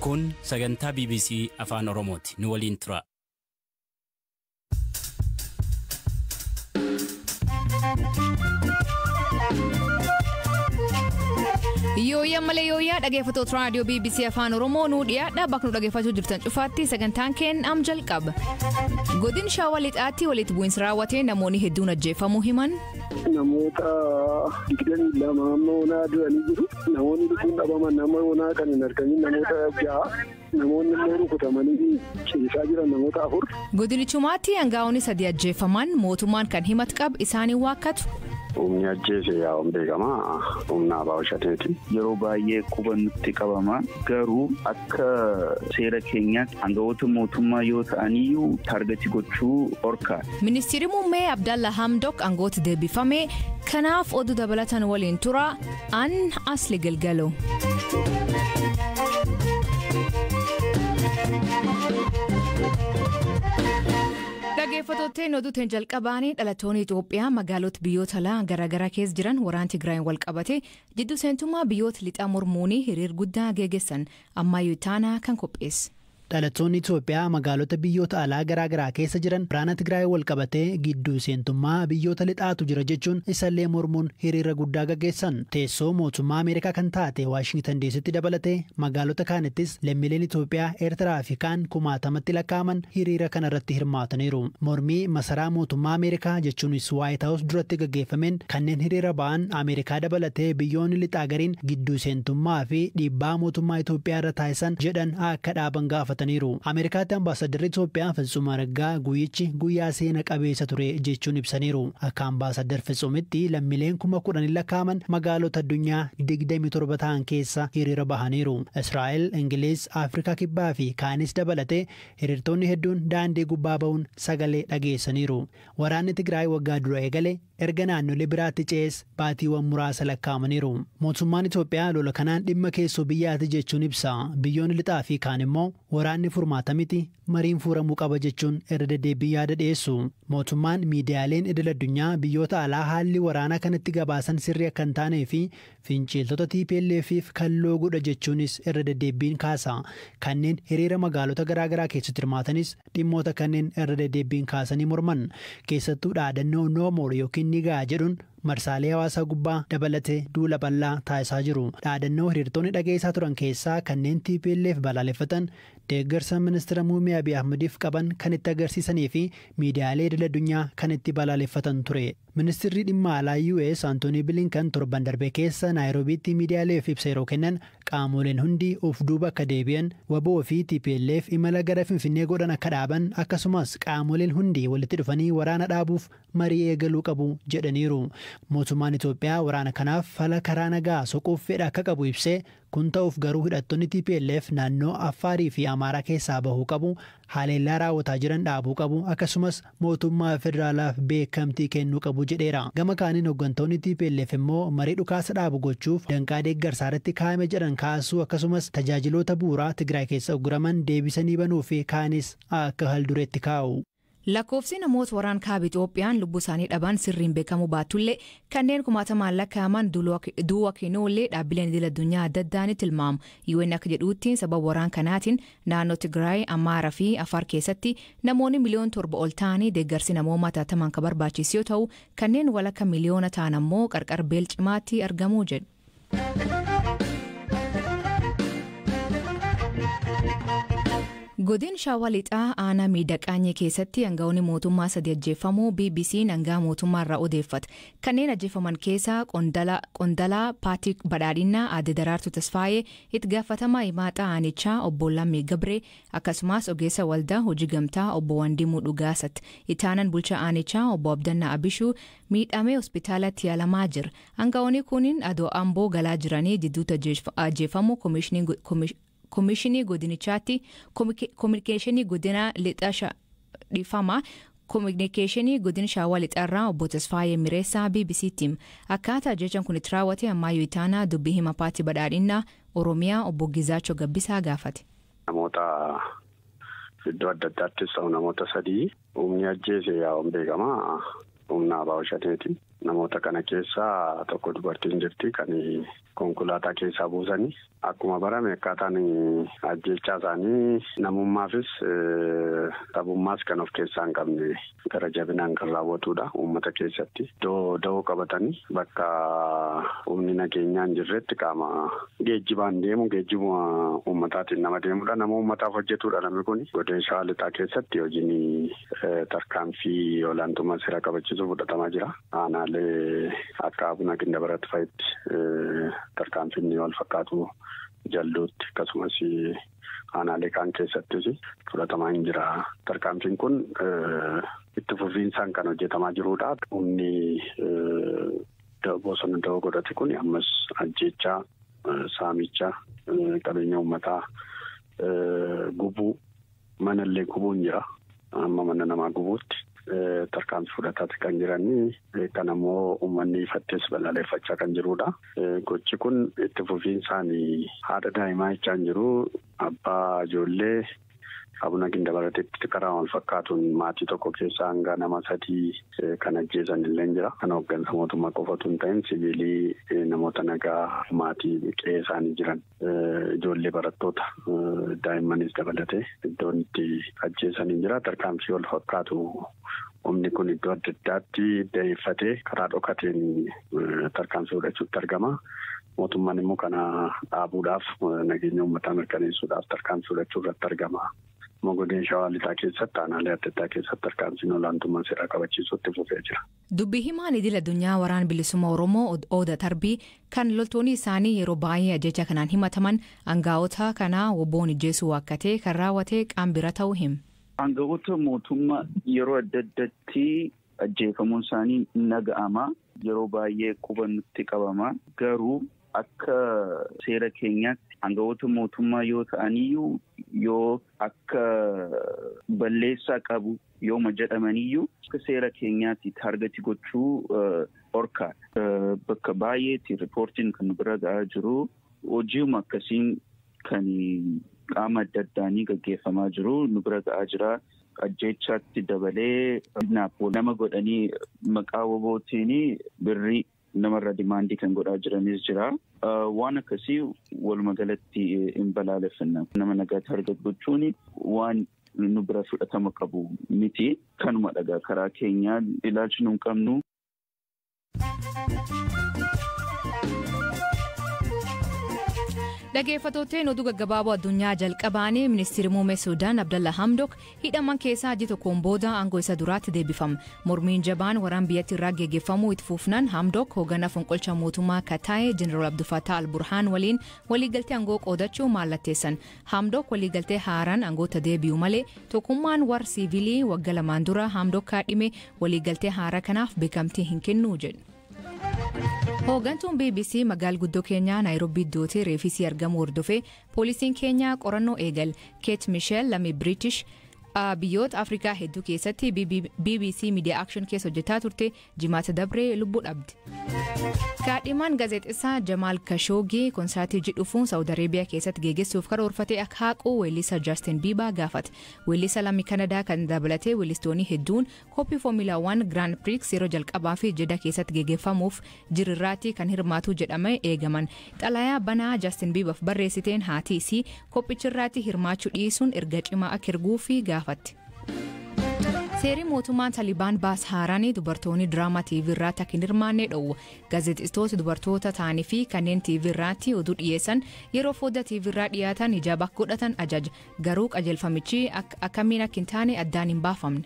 Kun sagantaa BBC Afaan Oromooti. Nu waliin tura. Yooyyaa malee yooyyaa dhaggeeffattoota raadiyoo BBC Afaan Oromoo nuu dhiyaadha. Bakka nu dhaggeeffachuu jirtan cufaatti sagantaan keenya am jalqaba. Godin Shawaa Lixaatti walitti bu'iinsa raawwatee namoonni hedduun ajjeefamuu himan. Namoota 22 amma onaa du'anii jiru. Namoonni lubbuun dhabaman nama onaa kan hin argamin namoota 6. Namoonni immoo rukutamanii ciisaa jiran namoota 4. Godinichumaatti hangaa'onni 3 ajjeefaman mootummaan kan himatu qabu isaanii waakkatu. Humni ajjeese yaa'uun beekamaa humna abbaa shateeti. Yeroo baay'ee quba nutti qabama. Garuu akka seera keenyaatti aangawoota mootummaa yoo ta'aniyyuu taargetii gochuu dhorka. Ministeerri muummee Abdallaa Hamdok aangooti deebifame. Kanaaf oduu dabalatan waliin tura. An Asli Galgalo. Dhaggeeffattootni oduutiin jalqabaanii dhalattoonni Itoophiyaa magaalota biyyoota alaa garaagaraa keessa jiran waraana Tigraayin wal qabate jiddu seentummaa biyyoota lixaa mormuun hiriir guddaa geggeessan ammayyuu taanaa kan qopheesse. Dhalattoonni Itoophiyaa magaalota biyyoota alaa garaagaraa keessa jiran waraana Tigraay wal qabatee gidduu seentummaa biyyoota lixaatu jira jechuun isallee mormuun hiriira guddaa gaggeessan. Teessoo mootummaa Ameerikaa kan taate Waashingtan DC'tti dabalatee magaalota kaanittis lammiileen Itoophiyaa, Eertiraa fi kaan kumaatamatti lakkaa'aman hiriira kanarratti hirmaataniiru. Mormii masaraa mootummaa Ameerikaa jechuunis Waayit Haawus duratti gaggeeffameen kanneen hiriira ba'an Ameerikaa dabalatee biyyoonni lixaa gariin gidduu seentummaa fi dhiibbaa mootummaa Itoophiyaa irra taasisan jedhan akka dhaaban gaafatan. Ameerikaatti ambaasadarri Itoophiyaa Fitsum Araggaa guyyichi guyyaa seena qabeessa ture jechuun ibsaniiru. Akka ambaasadar Fitsumitti lammiileen 10,000 lakkaa'aman magaalota addunyaa 27 ta'an keessa hiriira bahaniiru. Israa'el, Ingiliz, Afrikaa Kibbaa fi kaanis dabalatee hiriirtonni hedduun daandii gubbaa ba'uun sagalee dhageessaniiru. Waraanni Tigraay waggaa dura eegale erga naannolee biraatti ce'es baatiiwwan muraasa lakkaa'amaniiru. Mootummaan Itoophiyaa lola kanaan dhimma keessoo biyyaati jechuun ibsa. Biyyoonni lixaa fi kaan immoo waraanni furmaata miti mariin furamuu qaba jechuun irra deddeebii yaada dhiyeessu. Mootummaan miidiyaaleen idil addunyaa biyyoota alaa haalli waraanaa kanatti gabaasan sirrii akka hin taanee fi finciltoota TPLF'if kalloo godha jechuunis irra deddeebiin kaasa. Kanneen hiriira magaalota garaagaraa keessatti hirmaatanis dhimmoota kanneen irra deddeebiin kaasanii morman. Keessattuu dhaadannoo No More yookiin ni ga'a jedhuun marsaalee hawaasaa gubbaa dabalatee duula bal'aa taasisaa jiru. Dhaadannoo hiriirtonni dhageessaa turan keessaa kanneen TPLF balaaleffatan deeggarsa ministeera muummee Abiy Ahmediif qaban kan itti agarsiisanii fi miidiyaalee idil addunyaa kan itti balaaleffatan ture. Ministeerri dhimma alaa US Antoonii Bilinkan torban darbe keessa Naayiroobiitti miidiyaaleef ibsa yeroo kennan qaamoleen hundi of duuba akka deebi'an WBO fi TPLF imala gara Finfinnee godhan akka dhaaban akkasumas qaamoleen hundi walitti dhufanii waraana dhaabuuf marii eegaluu qabu jedhaniiru. Mootummaan Itoophiyaa waraana kanaaf fala karaa nagaa soquuf fedha akka qabu ibsee kun ta'uuf garuu hidhattoonni TPLF naannoo Affaarii fi Amaaraa keessaa bahuu qabu, haleellaa raawwataa jiran dhaabuu qabu, akkasumas mootummaa federaalaaf beekamtii kennuu qabu jedheera. Gama kaaniin hooggantoonni TPLF immoo marii dhukaasa dhaabu gochuuf danqaa deeggarsaa irratti kaa'ame jedhan kaasuu akkasumas tajaajiloota bu'uuraa Tigraay keessa ugguraman deebisanii banuu fi kaanis akka haldureetti kaa'u. Lakkoofsi namoota waraan kaaba Itoophiyaan lubbuu isaanii dhaban sirriin beekamuu baatullee kanneen kumaatamaan lakkaa'aman du'a kennullee dhaabbileen idil addunyaa adda addaan tilmaamu. UN akka jedhuutti sababa waraan kanaatiin naannoo Tigraay, Amaaraa fi Afaar keessatti namoonni 7 miliyoona ol ta'anii deeggarsi namoomaa taatamaan kan barbaachisu yoo ta'u kanneen walakka miliyoona ta'an ammoo qarqara beela cimaatti argamu jedhu. Godin Shawaa Lixaa aanaa miidhaqaanyee keessatti hangaa'onni mootummaa 3 ajjeefamuu BBC'n hangaa mootummaa irraa odeeffate. Kanneen ajjeefaman keessaa Qondalaa Paatik Badhaadhinaa Aadde Daraartuu Tasfaayee, itti gaafatamaa himaaxaa aanichaa obbo Lammii Gabree akkasumas ogeessa waldaa hojii gamtaa obbo Wandimuu Dhugaasatti. Itti aanaan bulchaa aanichaa obbo Abdannaa Abishuu miidhamee hospitaalatti yaalamaa jira. Hangaa'onni kunin adoo Amboo galaa jiranii jidduutti ajjeefamuu Komishinii godinichaatti kominikeeshinii godina lixa dhiifama kominikeeshinii godina Shawaa Lixaarraa obbo Tasfaayee Mireessaa BBC'tti akkaataa jechaan kun itti raawwate ammayyuu itaanaa dubbii hima paartii badhaadhinaa Oromiyaa obbo Gizaachoo Gabbisaa gaafate. Namoota iddoo adda addaattis ta'u namoota 3 humni ajjeese yaa'uun beekamaa humna abbaa shateeti. Namoota kana keessaa tokko dubartiin jirti kan konkolaataa keessaa buusanii. Akkuma barame akkaataan ajjeechaa isaanii namummaafis sabummaas kan of keessaa hin qabne gara jabinaan kan raawwatudha. Uummata keessatti iddoo da'oo qabatanii bakka humni nageenyaa hin jirretti qaama geejjibaan deemu geejjibuma uummataatiin nama deemudha. Nama uummataaf hojjetudha namni kun. Godina Shawaa Lixaa keessatti hojiin tarkaanfii olaantummaa seera kabachiisuu fudhatamaa jira. Aanaalee akka Abuna Gindabarat fa'itti tarkaanfiin wal fakkaatu jalluutti akkasumas aanaalee kaan keessattis fudhatamaa hin jira. Tarkaanfiin kun itti fufiinsaan kan hojjetamaa jirudha. Humni bosona da'oo godhate kun ammas ajjeechaa, saamicha, qabeenya uummataa gubuu, manallee gubuun jira. Amma mana namaa gubuutti tarkaanfii fudhataati kan jiranii kan ammoo uummanni ifattees balaaleffachaa kan jirudha. Gochi kun itti fufiinsaan haadha daa'imaa jechaa hin jiru. Abbaa ijoollee Abuna Gindabarateetti karaa wal fakkaatuun maatii tokko keessaa hanga nama 3 kan ajjeesan illee jira. Kan hooggansa mootummaa qofatu hin ta'in siviilii namoota nagaa maatii qe'ee isaanii jiran ijoollee barattoota daa'immanis dabalatee iddoon itti ajjeesan hin jira. Tarkaanfii wal fakkaatu humni kun iddoo adda addaatti da'eeffatee karaa dhokateen tarkaanfii fudhachuutti argama. Mootummaan immoo kana dhaabuudhaaf nageenya uummataa mirkaneessuudhaaf tarkaanfii fudhachuu irratti argama. Godina Shawaa Lixaa keessatti aanaalee adda addaa keessatti tarkaanfiin olaantummaa seeraa kabachiisuutti fufee jira. Dubbii himaan idil addunyaa Waraana Bilisummaa Oromoo Oda Tarbii kan loltoonni isaanii yeroo baay'ee ajjecha kanaan himataman aangaa'ota kana wobboon ijjeesuu waakkatee kan raawwate qaama bira ta'uu hima. Aangaa'ota mootummaa yeroo adda addaatti ajjeefamuun isaanii naga'ama. Yeroo baay'ee quba nutti qabama. Garuu akka seera keenyaatti aangawoota mootummaa yoo ta'aniyyuu yoo akka balleessaa qabu yooma jedhamaniyyuu akka seera keenyaatti taargeti gochuu dhorkaadha. Bakka baay'eetti riippoortiin kan bira ga'aa jiru hojiuma akkasiin kan qaama adda addaanii gaggeeffamaa jiru nu bira ga'aa jira. Ajjeechaatti dabalee nama godhanii maqaa wobootiin birrii namarra dimaandii kan godhaa jiranis jira. Waan akkasii walumaa galatti hin balaaleffanna. Nama nagaa taarget gochuun waan nu bira fudhatama qabu miti. Kanuma dhagaa karaa keenyaa ilaalchi nu hin qabnu. Dhaggeeffattootni oduu gaggabaaboo addunyaa jalqabaanii ministeerri muummee Suudaan Abdalla Hamdok hidhaman keessaa ji'a tokkoon booda aangoo isa duraatti deebifama. Mormiin jabaan waraan biyyattii irraa geggeeffamuu itti fufnaan Hamdok hoogganaa fonqolcha mootummaa akka ta'e Jeneraal Abdul Fattah Al-Burhaan waliin waliigaltee aangoo qoodachuu mallatteessan. Hamdok waliigaltee haaraan aangoota deebi'u malee tokkummaan warra siivilii waggaa 2 dura Hamdok kaadhime waliigaltee haaraa kanaaf beekamtii hin kennu jedhu. Hooggantuun BBC magaala guddoo Keenyaa Naayiroobii iddootti reefisii argamu hordofee poolisiin Keenyaa qorannoo eegale. Keet Misheel lammii Biriitish biyyoota Afrikaa hedduu keessatti BBC Media Action keessa hojjetaa turte jimaata dabree lubbuu dhabde. Kaadhimaan gaazexeessaa Jamaal Kashoogii konsaatii jedhufuun Saawud Areebiyaa keessatti geggeessuuf karoorfate akka haqu weellisaa Jaastin Biibaa gaafate. Weellisaa lammii Kanadaa kan dabalatee weellistoonni hedduun koppii Foomilaa 1 Grand Prix yeroo jalqabaa fi Jeddah keessatti geggeeffamuuf jirirraatti kan hirmaatu jedhamee eegaman. Xalayaa banaa Jaastin Biibaaf barreessiteen haati isii koppichirraatti hirmaachuu dhiisuun erga cimaa akka erguufi gaafatte. Seerri mootummaan Taalibaan baas haaraan dubartoonni diraamaa TV irratti akka hin hirmaanne dhowwa. Gaazexeessitoota dubartoota ta'anii fi kanneen TV irratti oduu dhiyeessan yeroo foddaa TV irraa dhiyaatan hijaaba akka godhatan ajaja. Garuu qajeelfamichi akkamiin akka hin taane addaan hin baafamne.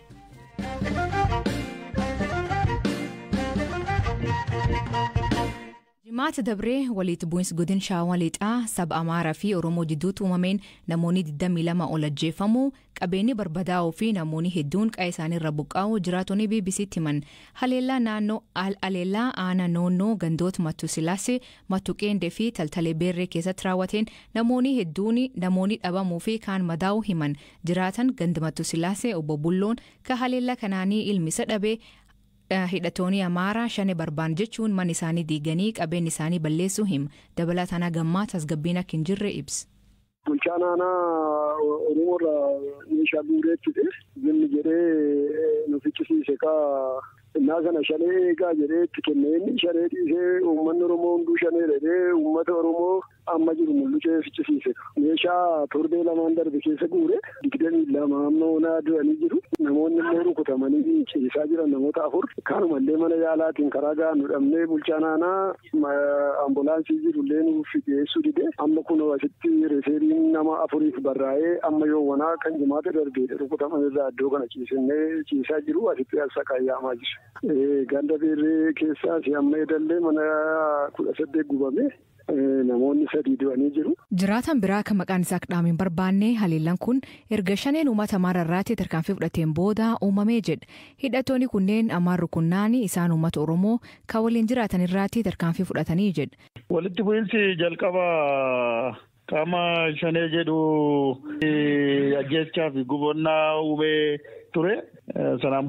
Jimaata dabree walitti bu'insi godina Shawaa Lixaa saba Amaaraa fi Oromoo jidduutti uumameen namoonni 22 ol ajjeefamuu qabeenyi barbadaa'uu fi namoonni hedduun qe'ee isaaniirra buqqaa'uu jiraattonni BBCtti himan. Haleellaa naannoo Aleellaa aanaa noonnoo gandoota Mattuu Sillaasee, Mattuu Qeendee fi Taltalee Beerree keessatti raawwateen namoonni hedduun namoonni dhabamuu fi kaan madaa'uu himan. Jiraatan ganda Mattuu Sillaasee obbo Bulloon ka haleellaa kanaanii ilmi isa dhabee hidhattoonni Amaaraa shane barbaan jechuun mana isaanii diiganii qabeenya isaanii balleessuu hima. Dabalataan hagammaa tasgabbiin akka hin jirre ibsa. Bulchaan aanaa Oromoorraa meeshaa guuree ture. Inni jedhee nu ficcisiise kaa Innaa sana shanee eegaa jedhee itti kennee inni shanee dhiisee uummanni Oromoo hunduu shanee jedhee uummata Oromoo amma jiru mullucee fichisiise. Meeshaa torbee lamaan darbe keessa guure 22 amma onaa du'anii jiru. Namoonni immoo rukutamanii ciisaa jiran namoota 4. Kanumallee mana yaalaatiin karaa gahaan dhabnee bulchaa naannaa ambulaansii jirullee nuuf geessuu dide. Amma kunoo asitti reeferiin nama 4 barraa'ee amma yoowwanaa kan jimaata darbe rukutaman irraa iddoo kana ciisannee ciisaa jiru asitti as saqaayyamaa jiru. Ganda beerree keessaas amma edallee mana 18 gubame. Namoonni 3 du'anii jiru. Jiraatan biraa kan maqaan isaa dhaamuu hin barbaanne haleellaan kun erga shaneen uummata Amaaraa irratti tarkaanfii fudhateen booda uumamee jedha. Hidhattoonni kunneen Amaar rukunnaan isaan uummata Oromoo kan waliin jiraatan irratti tarkaanfii fudhatanii jedha. Walitti bu'iinsi jalqaba qaama shanee jedhu ajjeechaa fi gubannaa uumee ture. Sanaan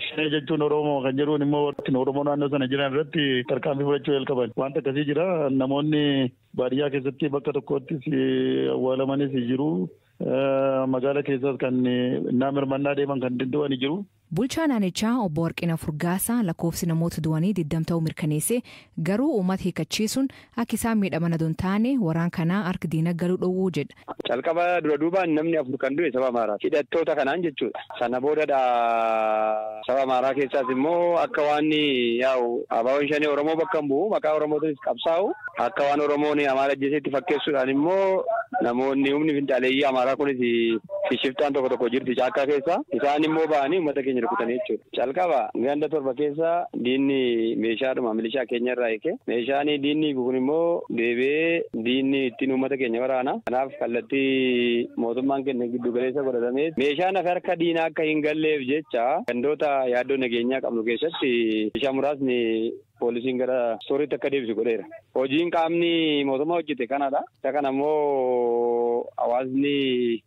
shanee jechuun Oromoo kan jedhuun immoo Oromoo naannoo sana jiran irratti tarkaanfii fudhachuu jalqaban. Wanta akkasii jira. Namoonni baadiyyaa keessatti bakka tokkottis awwaalamanis jiru. Magaala keessas kan nama hirmannaa deeman kan du'anii jiru. Bulchaa naannichaa obbo Warqina Furgaasaa lakkoofsi namoota du'anii 20 ta'uu mirkaneesse garuu uummata hiikachiisuun akka isaan miidhaman adoo hin taane waraan kanaa harka diina galuu dhowwuu jedha. Calqaba dura duubaan namni 4 kan du'e saba Amaaraa. Hidhattoota kanaan jechuudha. Sana boodadha saba Amaaraa keessaas immoo akka waan yaa'u abaaboon shanee Oromoo bakka hin bu'u maqaa Oromootiinis qabsaa'u akka waan Oromoon Amaara ajjeesetti fakkeessuudhaan immoo namoonni humni finxaaleeyyii Amaaraa kunis shiftaan tokko tokko jirti caakkaa keessa isaan immoo ba'anii uummata keenya rukutanii jechuudha. Calqaba ganda 7 keessa diinni meeshaadhuma milishaa keenya irraa hiike meeshaan diinni kun immoo deebi'ee diinni ittiin uummata keenya waraana. Kanaaf kallattii mootummaan keenya giddu galeessa godhatamee meeshaan harka diinaa akka hin galleef jecha gandoota yaaddoo nageenyaa qabnu keessatti meeshaa muraasni poolisiin gara sooriitti akka deebisu godheera. Hojiin qaamni mootummaa hojjete kanadha. Isa kana immoo hawaasni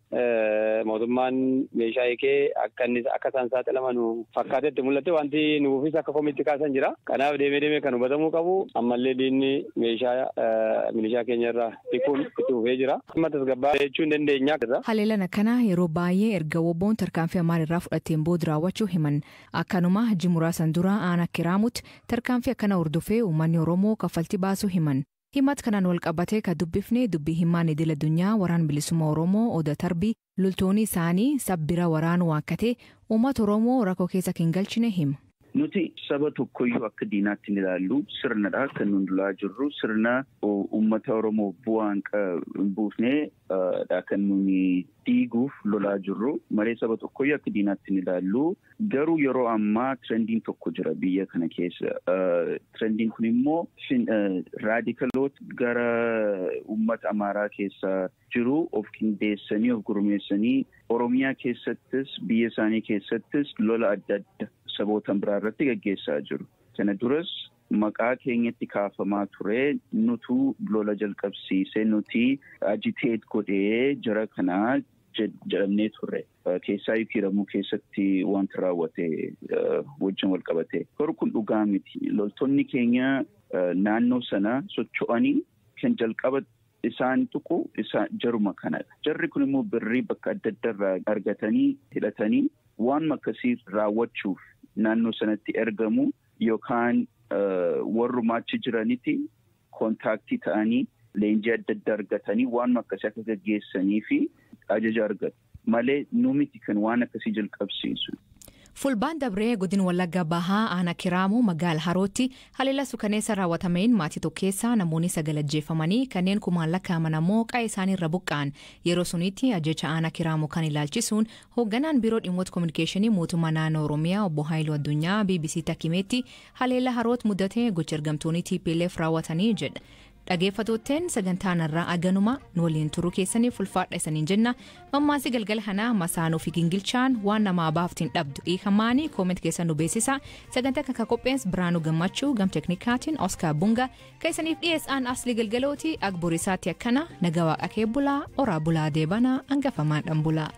mootummaan meeshaa hiikee akka inni akka isaan saaxilaman fakkaatetti mul'ate wanti nuufis akka komiitti kaasan jira. Kanaaf deemee deemee kan hubatamuu qabu ammallee diinni meeshaa milishaa keenya irraa hiikuun itti fufee jira. Amma tasgabbaa jechuu hin dandeenya. Haleellaan akkanaa yeroo baay'ee erga wobboon tarkaanfii Amaara irraa fudhateen booda raawwachuu himan. Akkanuma ji'a muraasan dura aanaa Kiraamutti tarkaanfii akkana hordofee uummanni Oromoo kaffaltii baasuu himan. Himat kanaan wal qabatee kan dubbifne dubbii himaan idil addunyaa waraan bilisummaa Oromoo Oda Tarbii loltoonni isaanii sabbira waraanuu waakkatee uummata Oromoo rakkoo keessa hin galchine hima. Nuti saba tokkoyyuu akka diinaatti hin ilaallu sirnadha kan nuti lolaa jirru sirna uummata Oromoo bu'aa hin buufne dha kan nuni diiguuf lolaa jirru malee saba tokkoyyuu akka diinaatti hin ilaallu. Garuu yeroo ammaa tirendiin tokko jira biyya kana keessa. Tirendiin kun immoo raadikaloota gara uummata Amaaraa keessa jiru of qindeessanii of gurmeessanii Oromiyaa keessattis biyya isaanii keessattis lola adda adda saboota biraa irratti gaggeessaa jiru. Kana duras maqaa keenyatti kaafamaa ture nutu lola jalqabsiise nuti agiteet godhee jara kanaa jedhamnee turre. Keessaa Kiiramuu keessatti wanti raawwate wajjin wal qabate. Garuu kun dhugaa miti. Loltoonni keenya naannoo sana socho'anii kan jalqaba isaan tuqu jaruma kanadha. Jarri kun immoo birrii bakka adda adda irraa argatanii hidhatanii waan akkasii raawwachuuf naannoo sanatti ergamu yookaan warrumaa achi jiranitti kontaaktii ta'anii leenjii adda adda argatanii waan akkasii akka gaggeessanii fi ajaja argatu malee nu miti kan waan akkasii jalqabsiisu. Fulbaan Dabree godin Wallagga Bahaa aanaa Kiraamuu magaala Harootti haleellaa suukaneessa raawwatameen maatii tokko keessaa namoonni 9 ajjeefamanii kanneen kumaan lakkaa'aman ammoo qa'ee isaanii irra buqqa'an. Yeroo sunitti ajjecha aanaa Kiraamuu kan ilaalchisuun hoogganaan biiroo dhimmoota kominikeeshinii mootummaa naannoo Oromiyaa obbo Haayiluu Addunyaa BBC Takimeetti haleellaa Harootti mudate gocha ergamtoonni TPLF raawwatanii jedha. Dhaggeeffattootteen sagantaan irraa aganuma nu waliin turuu keessaniif ulfaadha isaniin jenna. Mammaasii galgala kanaa masaanuu fi gingilchaan waan namaa baaftiin dhabdu dhiikamaanii kooment keessan nu beeksisa. Sagantaa kan qophees Biraanuu Gammachuu gam teknikaatiin Oskaar Bunga kan isaniif dhiyeessaan Aslii Galgalooti Agboriisaatti akkana nagaa waaqa kee bulaa oraa bulaa deebanaa hangafamaan dhan bulaa.